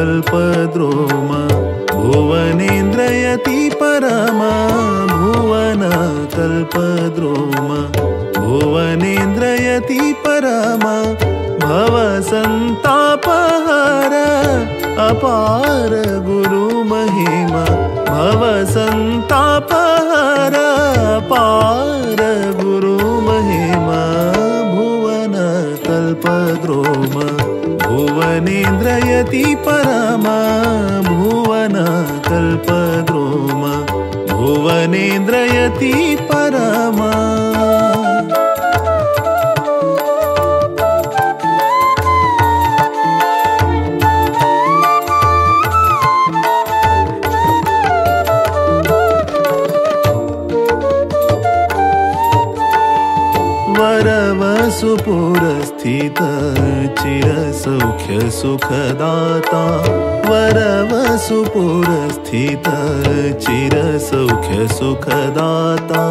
कल्पद्रुम भुवनेन्द्रयति परम भुवन कल्पद्रुम भुवनेन्द्रयति परम भव संतापहर अपार गुरु महिमा भव संतापहर अपार गुरु महिमा भुवन कल्पद्रुम भुवनेन्द्रयति परम भुवन कल्पद्रुम भुवनेन्द्रयति परम। वरवसुपुरस्थित चिरसौख्य सुखदाता वरवसुपुरस्थित चिरसौख्य सुखदाता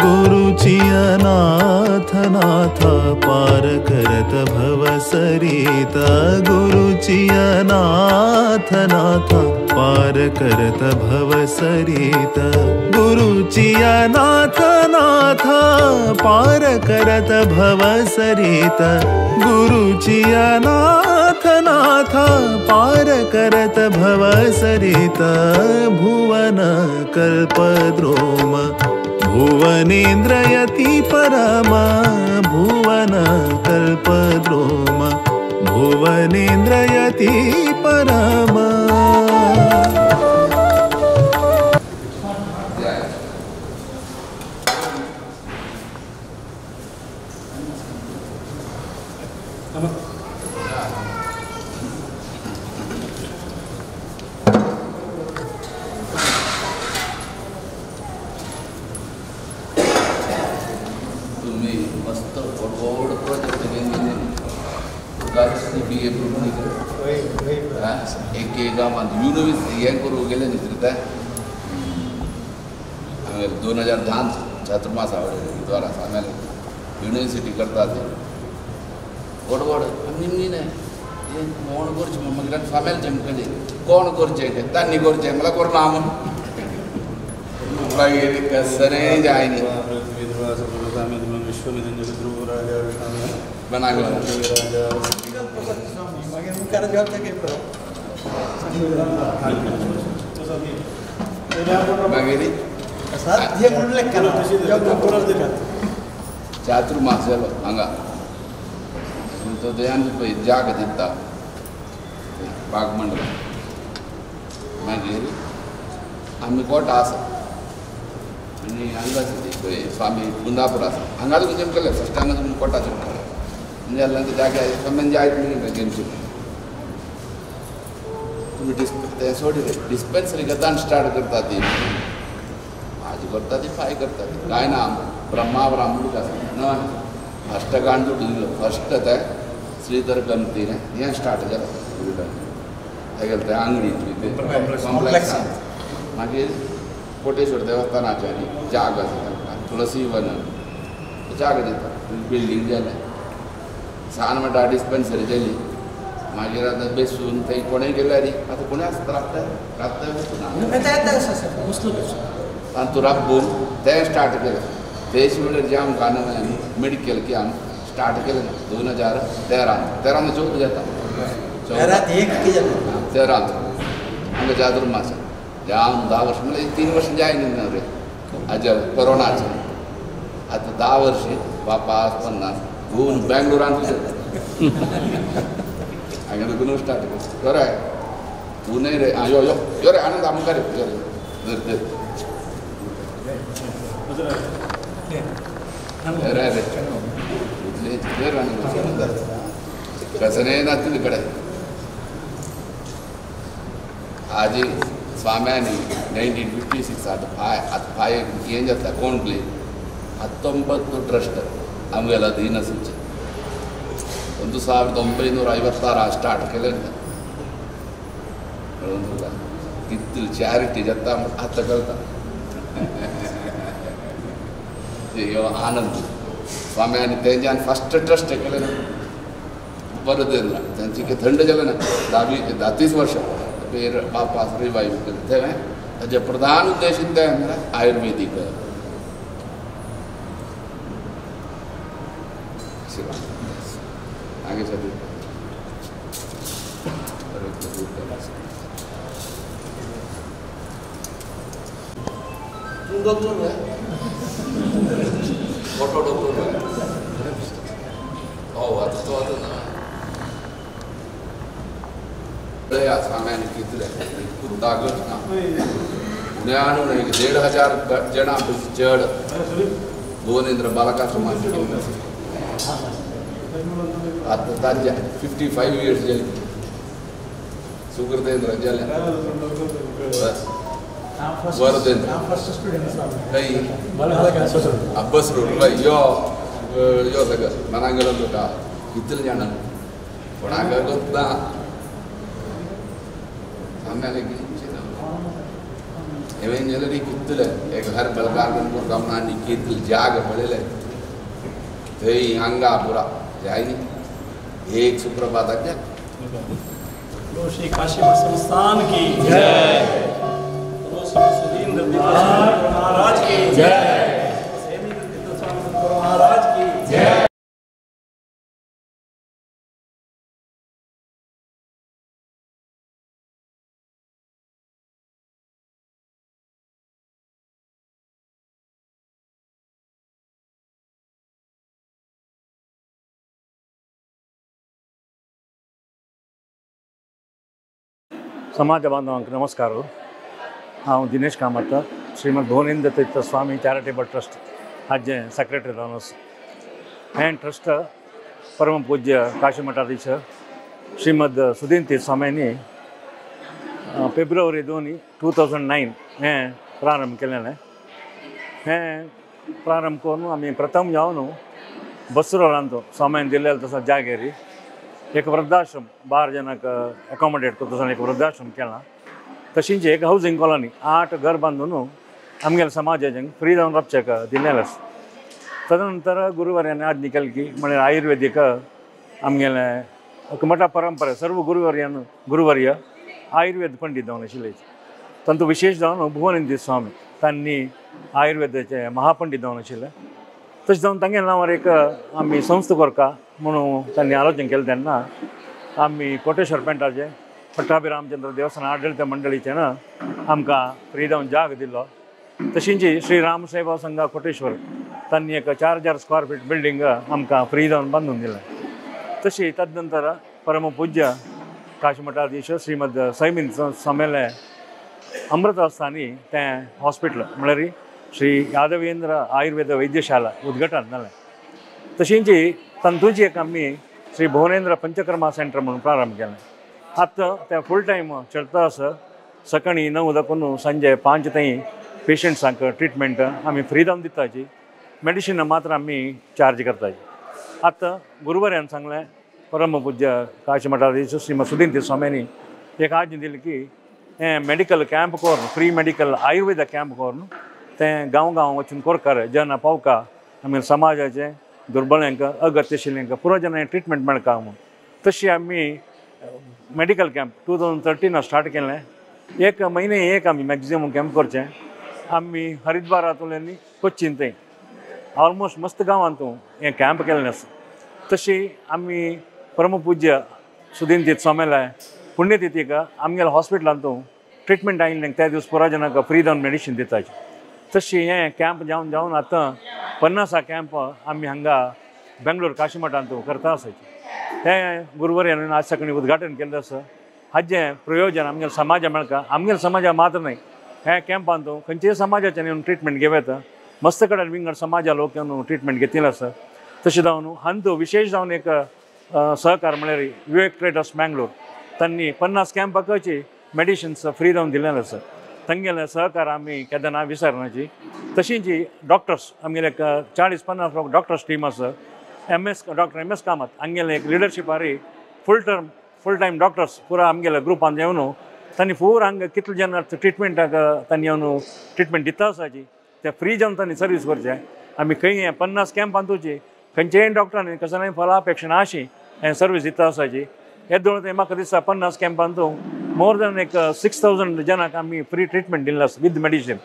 गुरुचियनाथ नाथ पार करत भव सरिता गुरुचियनाथ नाथ पार करत भव सरिता गुरुचियनाथ नाथ पार करत भव सरिता गुरुचियनाथ नाथ पार करत भव सरिता भुवन कल्पद्रुम भुवनेन्द्रयति परम भुवन कल्पद्रुम भुवनेन्द्रयति परम। आमेले 2010 चातुर्मास द्वारा आमेले युनिवर्सिटी करता ते व्हड व्हड निमणी न्हय हें कोण करचें म्हूण मागीर फामेल जमकली कोण करचें तें तांणी करचें म्हणल्यार करना म्हूण मागीर कसरें जायनी मागीर चातुर्मास जालो हांगा तो दयान पळय जाग दिता बाग मंडळ मागीर आमी कोटा आसा आनी हांगा आसा ती पळय स्वामी कुंदापूर आसा हांगा तुका जमकलें फस्ट हांगा तुमी कोटा चडटा जाल्यार जाग्यार स्वामी जायत न्ही गेमची तुमी तें सोडी रे डिस्पेन्सरी गतान स्टार्ट करता ती भाजी करता ती फाय करता ती कांय ना ब्रह्मा ब्राह्मण आसा न्हय अष्टकांड दिलो फस्ट तें श्रीधर गमतीन हें स्टार्ट जालें तेगेलें तें आंगडी कॉम्प्लेक्स मागीर कोटेश्वर देवस्थानाचें आनी जाग आसा तांकां तुळसी वन जाग दिता बिल्डींग जालें सान म्हणटा डिस्पेन्सरी जाली मागीर आतां बेसून थंय कोणें गेल्यार आतां कोणें आसता राबता राबता तातूंत राबून तें स्टार्ट केलें तेश म्हणल्यार जें आमकां न्हय मेडिकल की आमी स्टार्ट केलें 2013 13 14 जाता 13 आमकां चातुर्मास जाम 10 वर्सां म्हणल्यार 3 वर्सां जाय न्ही रे आजा कोरोनाचें आतां 10 वर्सां 5 50 गुण बेंगलोरान हांगा गुण स्टार्ट कर बरें तूं न्हय रे आं यो यो यो रे आनंद आमकां रे यो रे धर धर रे रे धर आनंद कसं ना तुजे कडेन आजी स्वाम्यांनी 1956 आतां फाय आतां फाय हें जाता कोण प्ले 19 ट्रस्ट आमगेला अधीन आसूचे 1956 स्टार्ट केलें तुका कितली चॅरिटी जाता आतां करता आनंद स्वाम्यांनी तेंच्यान फस्ट ट्रस्ट केलें. वरदेंद्र तांची थंड जालें ना 10-30 वर्षां वापस रिवायव केलें. तें ताजें प्रधान उद्देश तें म्हळ्यार आयुर्वेदीक. आगे चलिए. तू डॉक्टर है, मोटो डॉक्टर है. हो आता तो आता ना सामान्य कितले कुत्तागत ना उण्यान 1500 जणां चड भुवनेंद्र बालका समाज आता तांचे 55 इयर्स जाली. सुकृतेंद्र जाले वरदेंद्र अब्बस रोड यो यो सगळं मनाक गेलो तुका कितले जाणां कोणाक ना सामने एवेंजली कितले एक हर बलकार गमना कितले जाग पड़ेले थंय हांगा पुरा जाय न्ही एक सुप्रभाताक जा. श्री काशी संस्थान की जय, महाराज की जय, महाराज की जय. समाज बांधवांक नमस्कार. हांव दिनेश कामत, श्रीमद भुवनेंद्र तीर्थ स्वामी चॅरिटेबल ट्रस्ट हाजें सेक्रेटरी जावन आसा. हें ट्रस्ट परम पूज्य काशी मठाधीश श्रीमद सुदीन तीर्थ स्वाम्यांनी फेब्रुवारी 2, 2009 हें प्रारंभ केलेलें. हें प्रारंभ करून आमी प्रथम जावन बसरोलांत स्वाम्यान दिल्लें तसो जागेर एक वृद्धाश्रम 12 जणांक एकोमोडेट करता एक वृद्धाश्रम केला. तशींच एक हावजींग कॉलनी 8 घर बांदून आमगेल्या समाजाचे फ्री जावन रावचेक दिलेलें आसा. तदनंतर गुरुवार्यान आज्ञा केली की म्हळ्यार आयुर्वेदीक आमगेलें एक मठा परंपरा सर्व गुरुवर्यान गुरुवर्य आयुर्वेद पंडीत जावन आशिल्ले. तांतूत विशेष जावन भुवनेंद्र स्वामी तांणी आयुर्वेदाचे महापंडीत जावन आशिल्ले. तशें जावन तांगेल्या नांवार एक आमी संस्था करता म्हणून तांणी आलोचन केलें. तेन्ना आमी कोटेश्वर पेंटाचे पट्टाभी रामचंद्र देवस्थान आडळीत मंडळीचें ना आमकां फ्री जावन जाग दिल्लो. तशींच श्री राम सेवा संघ कोटेश्वर तांणी एक 4000 स्क्वेअर फीट बिल्डींग आमकां फ्री जावन बांदून दिलें. तशी तदनंतर परमपूज्य काशी मठाधीश श्रीमद सैमीन स्वामीले अमृतस्थानी तें हॉस्पिटल म्हळ्यार श्री यादवेंद्र आयुर्वेद वैद्यशाला उद्घाटन जालें. तशींच तांतूची एक आमी श्री भुवनेंद्र पंचकर्मा सेंटर म्हणून प्रारंभ केलें. आतां तें फूल टायम चलता आसा. सकाळीं 9 दाखून सांजे 5 थंय पेशंट्सांक ट्रिटमेंट आमी फ्री जावन दिताची. मेडिसिन मात्र आमी चार्ज करताची. आतां गुरुवार्यान सांगलें परमपूज्य काशी मठाधीश श्रीमद सुदीन तीर्थ स्वाम्यांनी एक आज्ञा दिली की हें मेडिकल कॅम्प करून फ्री मेडिकल आयुर्वेद कॅम्प करून तें गांव गांव वचून कोरकार जेन्ना पावका आमगे समाजाचें दुर्बळ्यांक अगत्य आशिल्ल्यांक पुरो जेन्ना ट्रिटमेंट मेळटा म्हणून. तशी आमी मेडिकल कॅम्प 2013 स्टार्ट केलें. एक म्हयने एक आमी मॅक्झिमम कॅम्प करचें. आमी हरिद्वारांतल्यान कोच्चीन थंय ऑलमोस्ट मस्त गांवांत हें कॅम्प केल्लें आसा. तशी आमी परमपूज्य सुदीन तीर्थ स्वामीले पुण्यतिथीक आमगेल्या हॉस्पिटलांत ट्रिटमेंट आयिल्लें त्या दीस पुरो जणांक फ्री जावन मेडिसीन दिताची. तशी हें कॅम्प जावन जावन आतां 50 कॅम्प आमी हांगा बेंगलोर काशी मठांत करता आसाची. हें गुरुवार्यान आज सकाळीं उद्घाटन केल्लें आसा. हाजें प्रयोजन आमगेल्या समाजा मेळटा. आमगेल्या समाजा मात्र न्हय, ह्या कॅम्पांत खंयच्याय समाजाच्यान येवन ट्रिटमेंट घेवं येता. मस्त कडेन विंगड समाजा लोक येवन ट्रिटमेंट घेतिल्ले आसा. तशें जावन हांतू विशेष जावन एक सहकार म्हळ्यार विवेक ट्रेडर्स मँगलोर तांणी 50 कॅम्पाकची मेडिसिन्स फ्री जावन दिल्लें आसा. तांगेलें सहकार आमी केन्ना विसरनाची. तशींच डॉक्टर्स आमगेले एक 40-50 लोक डॉक्टर्स टीम आसा. डॉक्टर एम एस कामत हांगेलें एक लिडरशिपारी फूल टायम डॉक्टर्स पुरा आमगेल्या ग्रुपान येवन तांणी पूरा हांगा कितले जाण ट्रिटमेंटाक तांणी येवन ट्रिटमेंट दिता आसाची ते फ्री जावन तांणी सर्वीस करचें. आमी खंय 50 कॅम्पांतूची खंयच्याय डॉक्टरांनी कसलेय फलापेक्षा ना अशी हें सर्वीस दिता आसाची. हे दोन म्हाका दिसता 50 कॅम्पांतू मोर दॅन एक 6000 जनांक आमी फ्री ट्रिटमेंट दिल्लें आसा विथ मेडिसीन.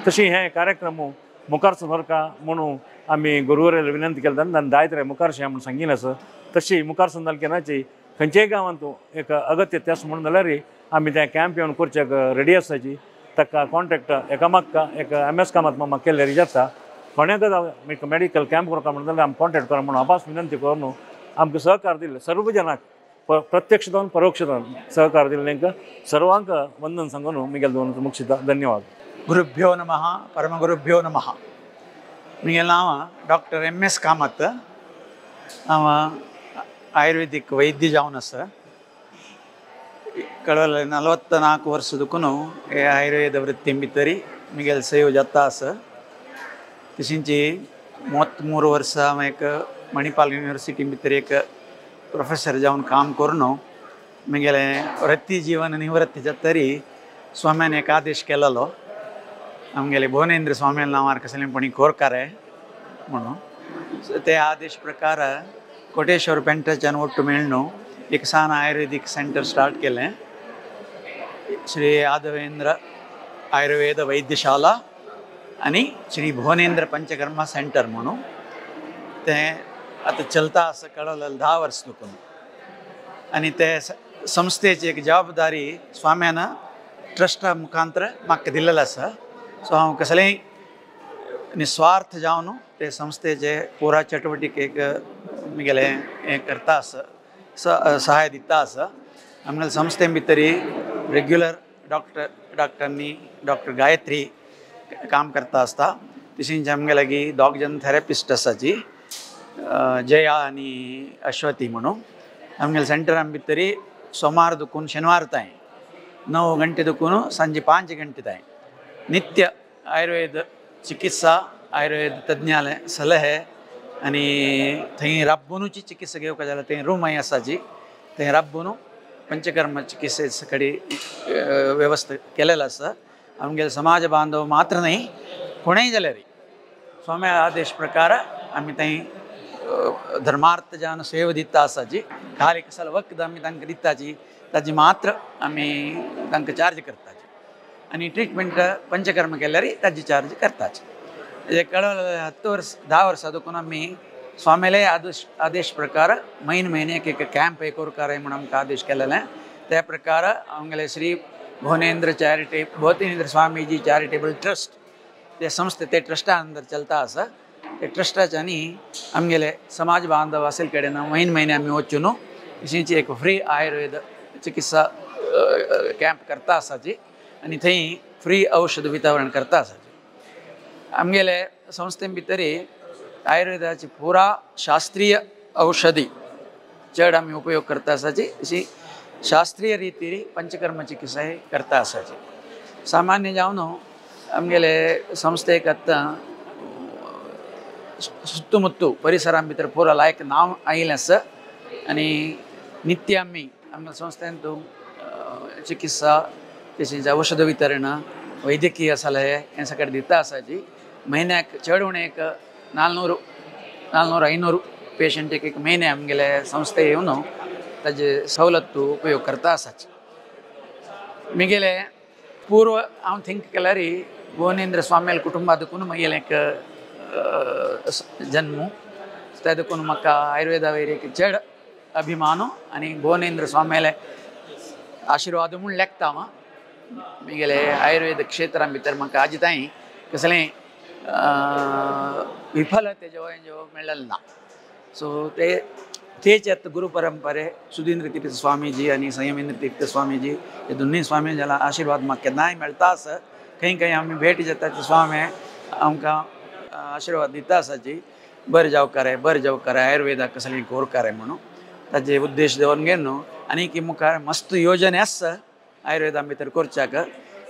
तशी हे कार्यक्रम मुखार सरका म्हणून आमी गुरुवार विनंती केली आनी दायत रे मुखार म्हूण सांगिल्लें आसा. तशी मुखार सरन केन्नाची खंयच्याय गांवांत एक अगत्य त्यास म्हणून जाल्यार आमी ते कॅम्प येवन करच्याक रेडी आसाची. ताका कॉन्ट्रॅक्ट एकामाक्का एक एम एस कामत मामा केल्यार जाता. कोणाक एक मेडिकल कॅम्प करता म्हणून जाल्यार आमी कॉन्ट्रॅक्ट करा म्हणून आपास विनंती करून आमकां सहकार दिल्ले सर्व जनांक प्रत्यक्ष जावन परोक्ष जावन सहकार दिल्ले सर्वांक वंदन सांगून मिगेल दोन मुक्षिता. धन्यवाद. गुरुभ्यो नमः. परमगुरुभ्यो नमः. मिगेल नांव डॉक्टर एम एस कामत. हांव आयुर्वेदीक वैद्य जावन आसा. कळवले 44 वर्स दुखून हे आयुर्वेद वृत्ती भितरी मिगेल सेव जाता आसा. तशींची 33 वर्सां हांव एक मणिपाल युनिवर्सिटी भितर एक प्रोफेसर जावन काम करून मिगेले वृत्ती जीवन निवृत्ती जातरी स्वाम्यान एक आदेश केलेलो आमगेले भुवनेंद्र स्वाम्यान नांवार कसलेपणी कोरकारे म्हणून. ते आदेश प्रकार कोटेश्वर पेंटाच्यान ಒಟ್ಟು मेळ्ळो एक सान आयुर्वेदीक सेंटर स्टार्ट केलें, श्री यादवेंद्र आयुर्वेद वैद्यशाला आनी श्री भुवनेंद्र पंचकर्मा सेंटर म्हणून. तें आतां चलता आसा कळवलें 10 वर्स दुखून. आनी ते संस्थेची एक जबाबदारी स्वाम्यान ट्रस्टा मुखांतर म्हाका दिल्लें आसा. सो हांव कसलेंय निस्वार्थ जावन ते संस्थेचे पुरा चटवटीक एक म्हगेलें हें करता आसा, सहाय दिता आसा. आमगेले संस्थे भितरी रेग्युलर डॉक्टरांनी डॉक्टर गायत्री काम करता आसता. तशींच आमगे लागीं 2 जण थेरपिस्ट आसाची, जया आनी अश्वती म्हणून. आमगेले सेंटरान भितरी सोमार दुखून शेनवार तांय 9 गंटे दुखून सांजे 5 गंटे तांय नित्य आयुर्वेद चिकित्सा, आयुर्वेद तज्ञाले सलहे आनी थंय राब्बोनूची चिकित्सा घेवपाक जाल्यार थंय रूमय आसाची, थंय राब्बोनू पंचकर्म चिकित्से कडेन वेवस्था केलेलो आसा. आमगेले समाज बांधव मात्र न्हय कोणूय जाल्यार स्वामी आदेश प्रकार आमी थंय धर्मार्थ जावन सेवा दिता आसाची. खाली कसलो वखद आमी तांकां दिताची ताजी मात्र आमी तांकां चार्ज करताची आनी ट्रिटमेंट पंचकर्म केल्यार ताजी चार्ज करताची. कळवले 10 वर्स 10 वर्सां दुखून आमी स्वामीले आदेश प्रकार म्हयने म्हयने एक कॅम्प एक कोरकार म्हूण आमकां आदेश केलेले. त्या प्रकार आमगेले श्री भुवनेंद्र चॅरिटे भुवनेंद्र स्वामीजी चॅरिटेबल ट्रस्ट ते संस्थे ते ट्रस्टा अंदर चलता आसा. ते ट्रस्टाच्यानी आमगेले समाज बांधव असेल कडेन म्हयने म्हयने आमी वचून तशींच एक फ्री आयुर्वेद चिकित्सा कॅम्प करता आसाची आनी थंय फ्री औषध वितरण करता आसाची. आमगेले संस्थे भितरी आयुर्वेदाची पुरा शास्त्रीय औषधी चड आमी उपयोग करता आसाची. अशी शास्त्रीय रितीरी पंचकर्म चिकित्सा करता आसाची. सामान्य जावन आमगेले संस्थेक आतां सुत्तुमुत्तू परिसरां भितर पुरा लायक नांव आयिल्लें आसा आनी नित्य आमी आमगे संस्थेंत चिकित्सा तशेंच औषध वितरण, वैद्यकीय सलहे हें सगळें दिता आसाची. म्हयन्याक चड उणें एक 400 500 पेशंट एक म्हयने आमगेले संस्थे येवन ताजे सवलत उपयोग करता आसाची. म्हगेले पूर्व हांव थिंक केल्यार भुवनेंद्र स्वामील कुटुंबा देखून म्हगेलें एक जन्म, ते देखून म्हाका आयुर्वेदा वयर एक चड अभिमान आनी भुवनेंद्र स्वामीले आशिर्वाद म्हूण लेखता हांव. म्हगेले आयुर्वेद क्षेत्रां भितर म्हाका आजी तांय कसलें विफल तेजो जो मेळ्ळेलें ना. सो ते तेच आतां गुरु परंपरे सुधींद्र तीर्थ स्वामीजी आनी संयमेंद्र तीर्थ स्वामीजी हे दोनूय स्वामी जाल्यार आशिर्वाद म्हाका केन्नाय मेळटा आसा. खंय खंय आमी भेट जाता ते स्वामी आमकां आशिर्वाद दिता आसाची, बरें जावकार बरें जावकार आयुर्वेदाक कसलें कोरकार म्हणून ताजे उद्देश दवरून घेवन न्हू. आनी की मुखार मस्त योजने आसा आयुर्वेदा भितर करच्याक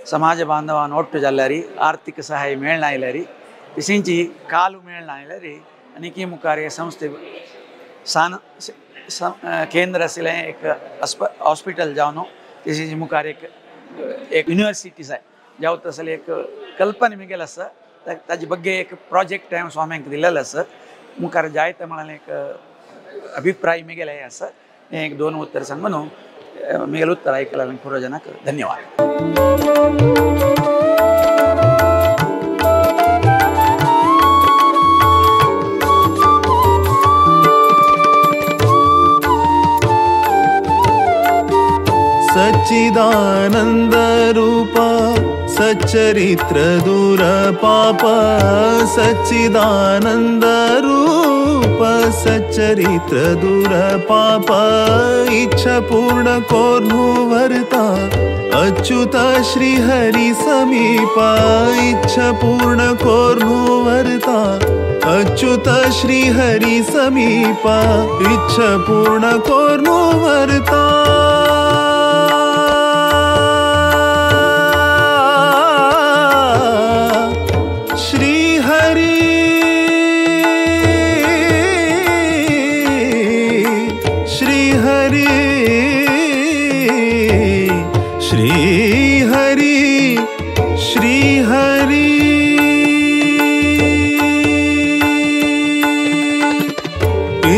समाज बांधवान ಒಟ್ಟು जाल्यार आर्थीक सहाय मेळना आयल्यार तशींची कालू मेळना आयल्यार आनी की मुखार हे संस्थे सान केंद्र आशिल्लें एक हॉस्पिटल जावन तशींच मुखार एक एक युनिवर्सिटी जाय जावं तसलें एक कल्पना म्हगेलें आसा. ताजे ಬಗ್ಗೆ एक प्रोजेक्ट हांवें स्वाम्यांक दिलेलो आसा. मुखार जायते म्हळ्यार एक अभिप्राय मिगेले आसा हें एक दोन उत्तर सांगून मिगेले उत्तर आयकला पुरोजनाक धन्यवाद. सच्चिदानंद रूपा सच्चरित्र दूर पाप सच्चिदानंद रूप सच्चरित्र दूर पाप इच्छा पूर्ण कोर्नु वर्ता अच्युत श्री हरि समीप इच्छा पूर्ण कोर्नु वर्ता अच्युत श्री हरि समीप इच्छा पूर्ण कोर्नु वर्ता श्री हरि श्री हरि श्री हरि श्री हरि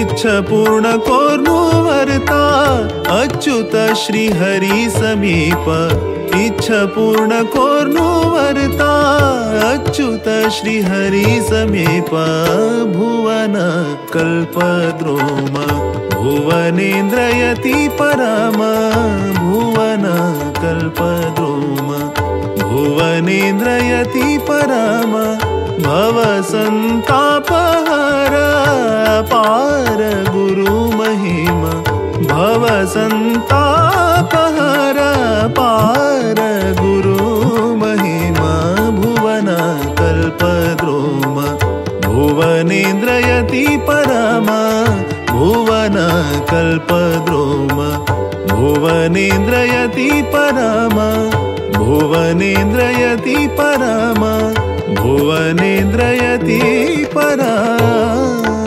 इच्छा पूर्ण कोर्नु वर्ता अच्युत श्री हरि समीप इच्छा पूर्ण कोर्नु वर्ता अच्युत श्री हरि समीप भुवन कल्पद्रुम भुवनेन्द्रयति परम भुवन कल्पद्रुम भुवनेन्द्रयति परम भव संतापहर पार गुरु महिमा भव संतापहर पार गुरु महिमा भुवन कल्पद्रुम भुवनेन्द्रयति परम भुवन कल्पद्रुम भुवनेन्द्रयति परम भुवनेन्द्रयति परम भुवनेन्द्रयति परम.